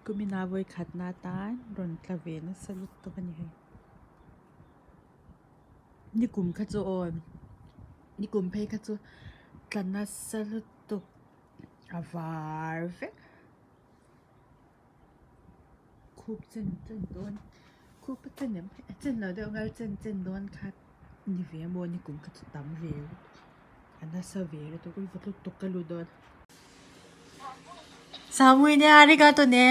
Kumina vawikhatna atan rawn tla ve nasa lutuk a ni hei. Nikum kha chu aw nikum phei kha chu tla nasa lutuk a var vek. Khup chen chen dawn khup a chen em a chen lo deuh ngal chen chen dawn kha ni ve a maw nikum kha chu tam ve lutuk a nasa ve lutuk ui vawt lutuk ka lut dawn. Samui ne arigato ne.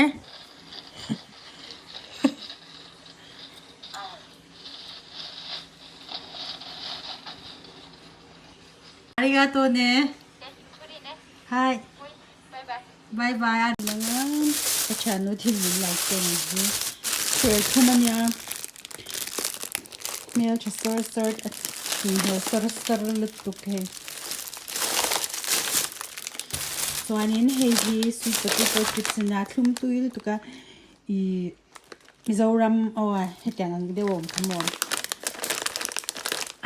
Arigato ne. Hai. Bye bye. Ka thiannu thil min lo ken hi serthlum a nia hmeltha sawr sawr a tihmel sawr sawr lutuk hei chuanin hei hi sweet potato chips a nia thlum tui lutuk a ihh Mizoram aw hetiang ang deuh a awm kha maw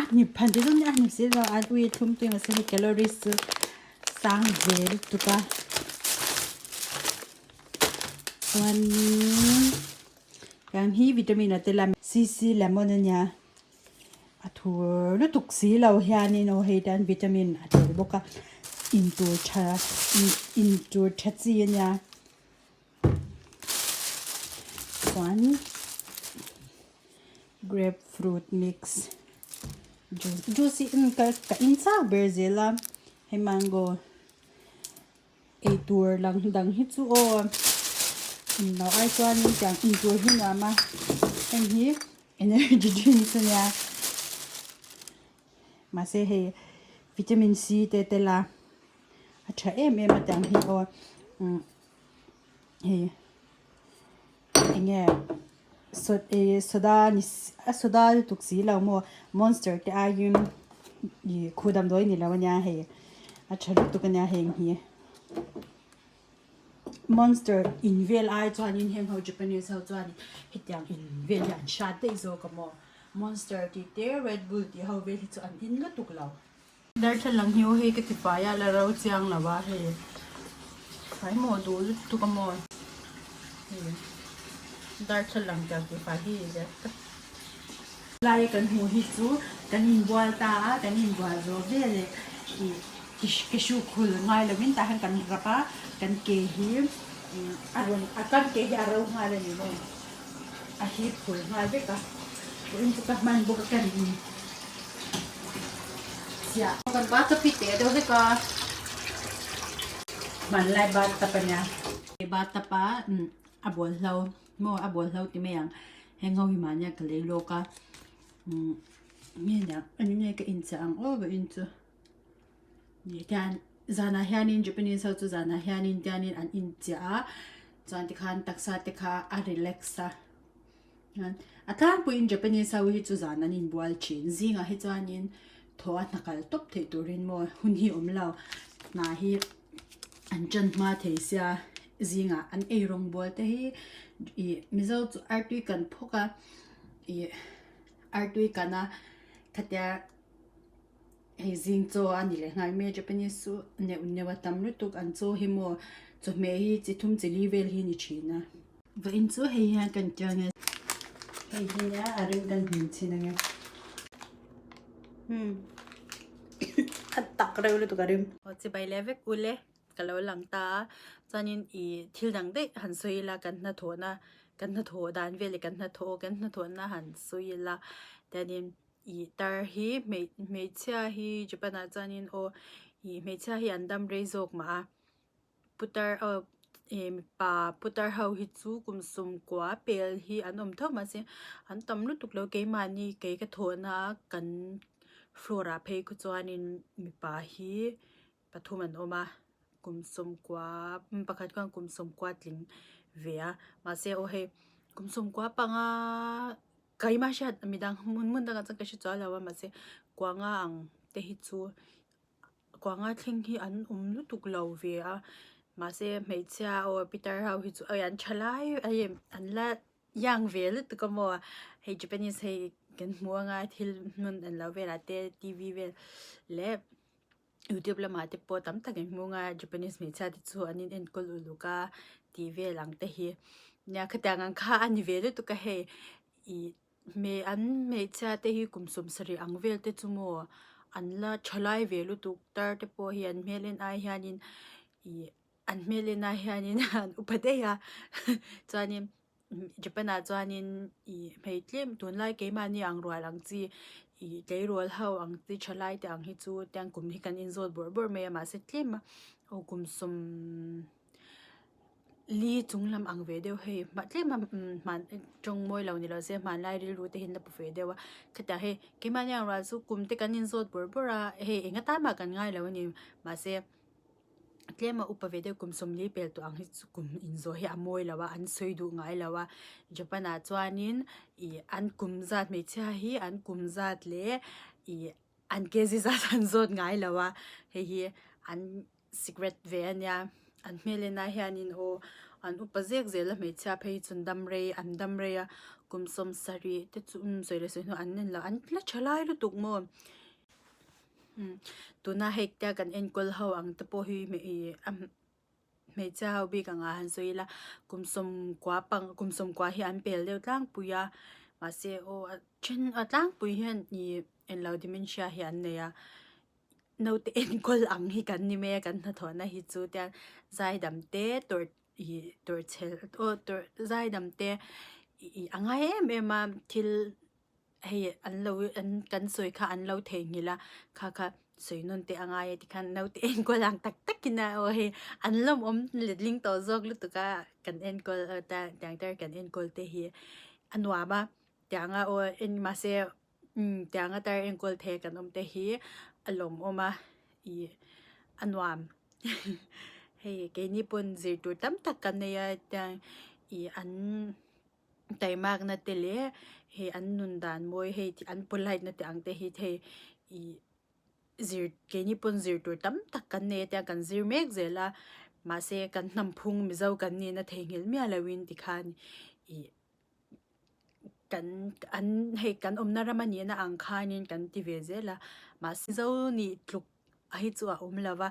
a hnip phan te chu a hnip si lo a ui thlum tui mahse hei calories chu sang ve lutuk a chuanin tiang hi vitamin a tel a cc lemon a nia a thur lutuk si lo hianin aw hei tan vitamin a tel bawk a intur tha intur tha chi a nia. Chuan grapefruit mix juice juice hi en ka ka in chak ber zel a hei mango eitur lang dang hi chu aw in loh ai chuanin tiang intur hi nuam a heng hi energy drinks a nia mahse hei vitamin C te tel a a tha em em a tiang hi aw umm. Hei enge soda ni a soda lutuk si lo maw monster te aiin ih khu damdawi ni lo ania hei a tha lutuk ania heng hi monster in vel ai chuanin heng ho japanese ho chuan hetiang in vel hi an hrat daih zawk a maw monster tih te red bull tih ho vel hi chu an in lutuk lo. Darthlalang hi aw hei ka ti fai a la ro chiang lo a hei fai maw duh lutuk a maw hei darthlalang tiang ti fai hi lai kan hmuh hi chu kan inbual ta a kan inbual zawh veleh ih cashew khul ngai lovin tah hian kan rap a kan ke hi a rawn kan ke hi a ro nghal a ni maw a hip phul nghal vek a vawiin chu ka hman bawk a ka rin chiah. Kan bathtub hi teh deuh vek a hmanlai bathtub a nia bathtub a a bawlhlo maw a bawlhlo ti mai ang heng ho hi mahnia ka lei lawk a nge nia eng nge ka inchah ang aw vawiin chu ni hian zanah hianin Japanese ho chu zanah hianin tianin an inchiah a chuan tikhan taksa te kha a relax a a tlangpuiin Japanese ho hi chu zan an inbual thin zingah hi chuanin thaw a hna kal tawp theih turin maw hun hi awm lo hna hi an tan hma thei sia zingah an ei rawngbawl te hi ih mizo chu artui kan phawk a ih artui kan a khatia. Hei zing chaw a ni leh nghal mai a Japanese chu neuh neuh a tam lutuk an chaw hi maw chawhmeh hi chi thum chi li vel hi a ni thin a. Vawiin chu hei hian kan tia nge hei hi nia a ring kan hmin chhin ange umm a tak reuh lutuk a rim. Aw chibai leh vek ule ka lo lang ta a chuanin ih thil dang daih han sawi ila kan hnathawhna kan hnathawh dan vel leh kan hnathawh kan hnathawhna han sawi ila tianin. Ih tar hi hmeichhia hi Japan ah chuanin aw ih hmeichhia hi an dam rei zawk mah a putar aw ih mipa putar ho hi chu kum sawmkua pel hi an awm tho mahse an tam lutuk lo keimahni kei ka thawhna a kan floor ah phei khu chuanin mipa hi pathum an awm a kum sawmkua pakhat khan kum sawmkua tling ve a mahse aw hei kum sawmkua panga. Keimah hriat midang hmun hmun dangah chuan ka hre chuang lo a mahse kuanga ang te hi chu kuanga thleng hi an awm lutuk lo ve a mahse hmeichhia aw pitar ho hi chu an tha lai an la young ve lutuk a maw hei Japanese hei kan hmu anga thil hmun an lo velah te T V vel leh. Youtube lamah te pawh tam tak in hmung a Japanese hmeichhia te chu an in enkawl uluk a. tih vel ang te hi nia khatiang ang kha a ni ve lutuk a hei ih hmei an hmeichhia te hi kum 70 ang vel te chu maw an la tha lai ve lutuk tar te pawh hi an hmel en ai hianin ih an hmel en ai hianin an upa daih a chuanin Japan ah chuanin ih hmei tlem tunlai keimahni ang rual ang chi ih tleirawl ho ang chi tha lai te ang hi chu tiang kum hi kan inzawt bawrh bawrh mai a mahse tlem a aw kum sawm li chung lam ang ve deuh hei mah tlem a hman tawng mawi lo ni lo se hmanlai rilru te hian la pu ve deuh a khatiang hei keimahni ang rual chu kum te kan inzawt bawrh bawrh a hei eng atan mah kan ngai lo a ni mahse. Tlema upa ve deuh kum 40 pel tawh ang hi chu kum inzawh hi a mawi lo a, an sawi duh ngai lo a. Japan ah chuanin ih an kum zat hmeichhia hi an kum zat leh ih an kg zat an zawt ngai lo a, hei hi an secret ve a nia. An hmel enah hianin aw an upa zek zel a hmeichhia phei chu an dam rei an dam rei a, kum 70 te chu sawi leh sawi hnu an en lo an la tha lai lutuk maw. Tuna hei tia kan enkawl ho ang te pawh hi a hmeichhia ho bik ang ah han sawi ila kum 90 pang kum 90 hi an pel deuh tlangpui a mahse aw a then a tlangpui hian ih englo dementia hi an nei a naute enkawl ang hi kan ni mai a kan hnathawhna hi chu tia zaidam te tawrh ih tawrh chhel aw tawrh zaidam te ih a ngai em em a thil. Hei an lo an kan sawi kha an lo theihnghilh a kha kha sawi nawn teh a ngai a tikhan naute enkawl ang tak takin a aw hei an lawmawm letling tawh zawk lutuk a kan enkawl tiang tar kan enkawl te hi a nuam a tianga aw en mahse umm tianga tar enkawl thei kan awm te hi a lawmawm a ih a nuam hei keini pawn zir tur tam tak kan nei a tiang ih an. Taimakna te leh hei an nun dan mawi hei an polite na te ang te hi hei ih zir keini pawn zir tur tam tak kan nei a tia kan zir mek zel a mahse kan hnam phung mizo kan nihna theihnghilh miah loin tikhan ih kan an hei kan awmna ram a nihna ang khanin kan ti ve zel a mahse mizo nih tluk a hi chu a awm lo va.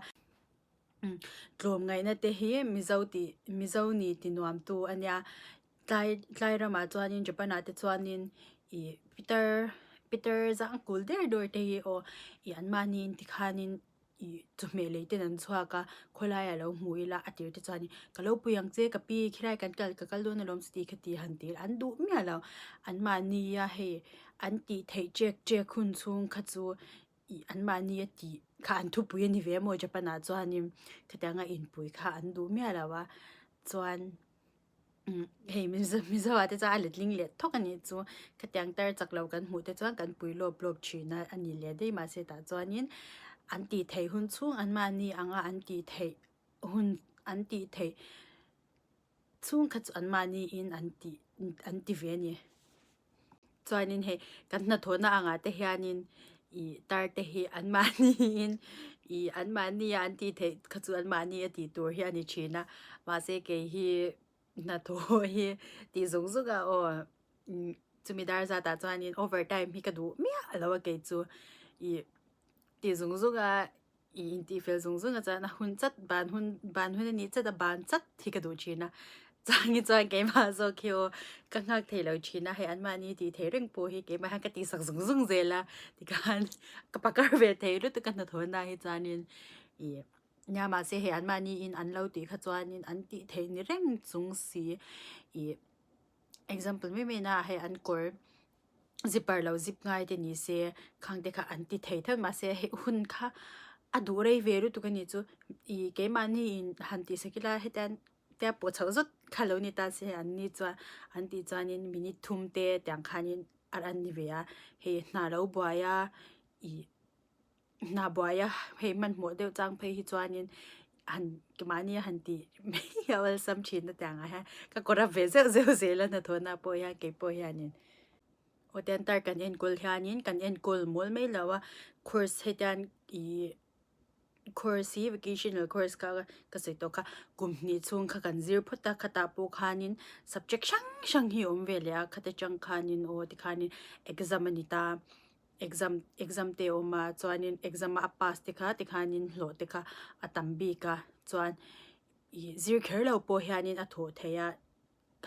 Tlawmngaihna te hi Mizo tih Mizo ni ti nuam tu a nia tlai tlai ramah chuanin Japan ah te chuanin ih pitar pitar zang kul der dawr te hi aw ih an mahni in tikhanin ih chawhmeh lei ten an chhuak a khawlai ah lo hmu ila a tir te chuanin ka lo pui ang che ka pi khilai kan kal ka kal dawn alawm chuti kha ti han ti an duh miah lo an mahni a hei an tih theih ṭek ṭek hun chhung kha chu. Ih an mahni a tih kha an thupui a ni ve maw Japan ah chuanin khatianga inpui kha an duh miah lo a chuan hei Mizo Mizo ah te chuan a letling leh thawk a nih chu khatiang tar chak lo kan hmuh te chuan kan pui lawp lawp thin a a ni leh daih mahse tah chuanin an tih theih hun chhung an mahni anga an tih theih hun an tih theih chhung kha chu an mahni in an tih an ti ve a ni. Chuanin hei kan hnathawhna angah te hianin ih tar te hi an mahniin ih an mahni a an tih theih kha chu an mahni a tih tur hi a ni thin a mahse kei hi hnathawh hi tih zung zung a aw chumi dar zatah chuanin over time hi ka duh miah lo a kei chu ih tih zung zung a ih intih fel zung zung a chuan a hun chat ban hun ban hun a nih chat a ban chat hi ka duh thin a changin chuan keimah zawk hi aw ka nghak thei lo thin a hei an mahni tih theih reng pawh hi keimah hian ka tih sak zung zung zel a tikhan ka pakar ve thei lutuk a hnathawhna hi chuanin ih nia mahse hei an mahni in an lo tih kha chuanin an tih theih ni reng chung si ih example mai mai na ah hei an kawr. Zipper lo zip ngai te ni se khang te kha an ti thei tho mahse hei hun kha a duh rei ve lutuk a nih chu ih keimahni in han tih sak ila hetiang tia pawh chhoh zawt kha lo ni ta se an ni chuan an tih chuanin minute thum te tiang khanin a an ni ve a hei hna lo buai a ih. Hna buai a hei hmanhmawh deuh chang phei hi chuanin han mahni a han tih mai a awlsam thin a tiangah hian ka kawr a ve zeuh zeuh zel a hnathawhna pawh hian keipawh hianin aw tian tar kan enkawl hianin kan enkawl mawl mai lo a course hetian ih course hi vocational course kha ka sawi tawh kha kum hnih chhung kha kan zir phawt a khatah pawh khanin subject hrang hrang hi a awm ve leh a khata tang khanin aw tikhanin exam a ni ta. Exam exam te a awm a chuanin exam a a pass te kha tikhanin hlawh te kha a tam bik a chuan. Ih zir kher lo pawh hianin a thawh theih a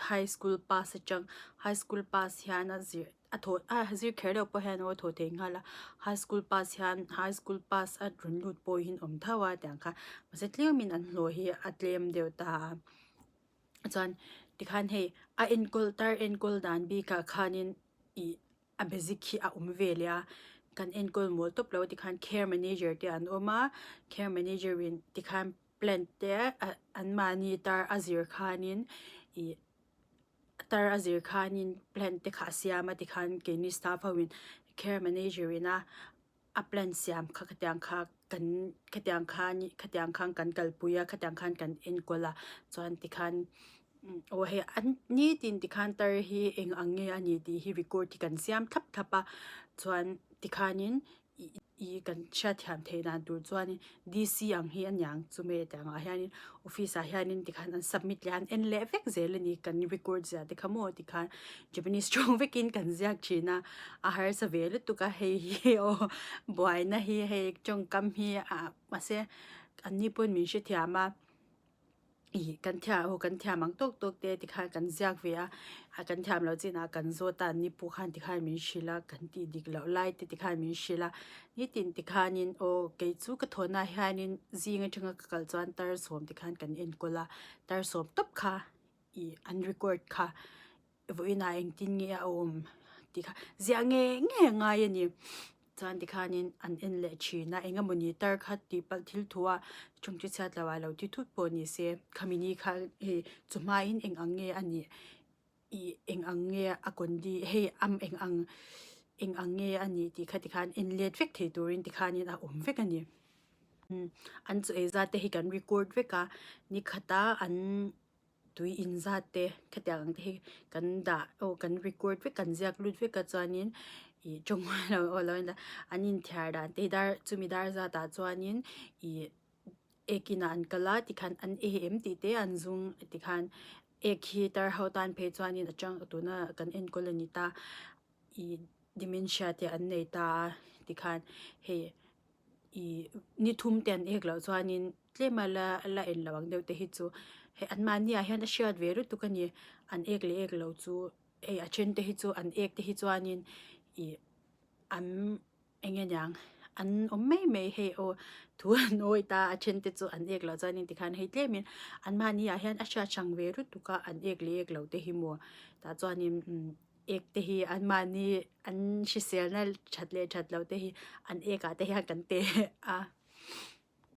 high school pass atang high school pass hian a zir a thawh a zir kher lo pawh hian a thawh theih nghal a high school pass hian high school pass a rawn lut pawh hi an awm tho a tiang kha mahse tlemin an hlawh hi a tlem deuh ta a chuan tikhan hei a enkawl tar enkawl dan bikah khanin ih a basic hi a awm ve leh a kan enkawl mawl tawp lo tikhan care manager te an awm a care manager in tikhan plant te an mahni tar a zir khanin ih tar a zir khanin plant te kha a siam a tikhan keini staff ho in care manager in a a plant siam kha khatiang kha kan khatiang khan khatiang khan kan kalpui a khatiang khan kan enkawl a chuan tikhan aw hei an nitin tikhan tar hi eng ang nge a ni tih hi record hi kan siam thlap thlap a chuan tikhanin ih kan hriatthiam theih dan tur chuanin D_C ang hi a niang chu me tiang ah hianin office ah hianin tikhan an submit leh a an en leh vek zel a ni kan record zia te kha maw tikhan Japanese tawng vekin kan ziak thin a a harsa ve lutuk a hei hi aw buaina hi hei tawngkam hi ah mahse an ni pawn min hrethiam a. Ih kan thiam aw kan thiam ang tawk tawk te tikhan kan ziak ve a a kan thiam loh chinah kan zawt a an ni pawh khan tikhan min hrilh a kan tih dik loh lai te tikhan min hrilh a nitin tikhanin aw kei chu ka thawhna hianin zing atanga ka kal chuan tar sawm tikhan kan enkawl a tar sawm tawp kha ih an record kha. Vawiinah engtin nge a awm tih kha ziah nge nge a ngai a ni. Chuan tikhanin an en leh thin a, eng emawni tar kha tih palh thil thu a tawngtai chhiat loh ah lo ti thut pawh ni se khami ni kha hei chu hmain eng ang nge a nih ih eng ang nge a condi hei am eng ang eng ang nge a nih tih kha tikhan en let vek thei turin tikhanin a awm vek a ni. An chaw ei zat te hi kan record vek a, nikhata an. tui in zat te khatiang ang te hi kan dah aw kan record vek kan ziak lut vek a chuanin ih tawng lo aw lo ila an inthiar dan te hi dar chumi dar zat ah chuanin ih ek inah an kal a tikhan an e em tih te an zung tikhan ek hi tar ho tan phei chuanin a chang tuna kan enkawl a ni ta ih dementia te an nei ta a tikhan hei. Ih ni thum te an ek loh chuanin tlem a la la en lo ang deuh te hi chu hei an mahni ah hian a hriat ve lutuk a ni an ek leh ek lo chu hei a then te hi chu an ek te hi chuanin ih an eng nge niang an awm mai mai hei aw thu an awih ta a then te chu an ek loh chuanin tikhan hei tlemin an mahni ah hian a hriat hrang ve lutuk a an ek leh ek lo te hi maw tah chuanin umm. Ek te hi anmahni an hriselna that leh that loh te hi an ek ah te hian kan pe a.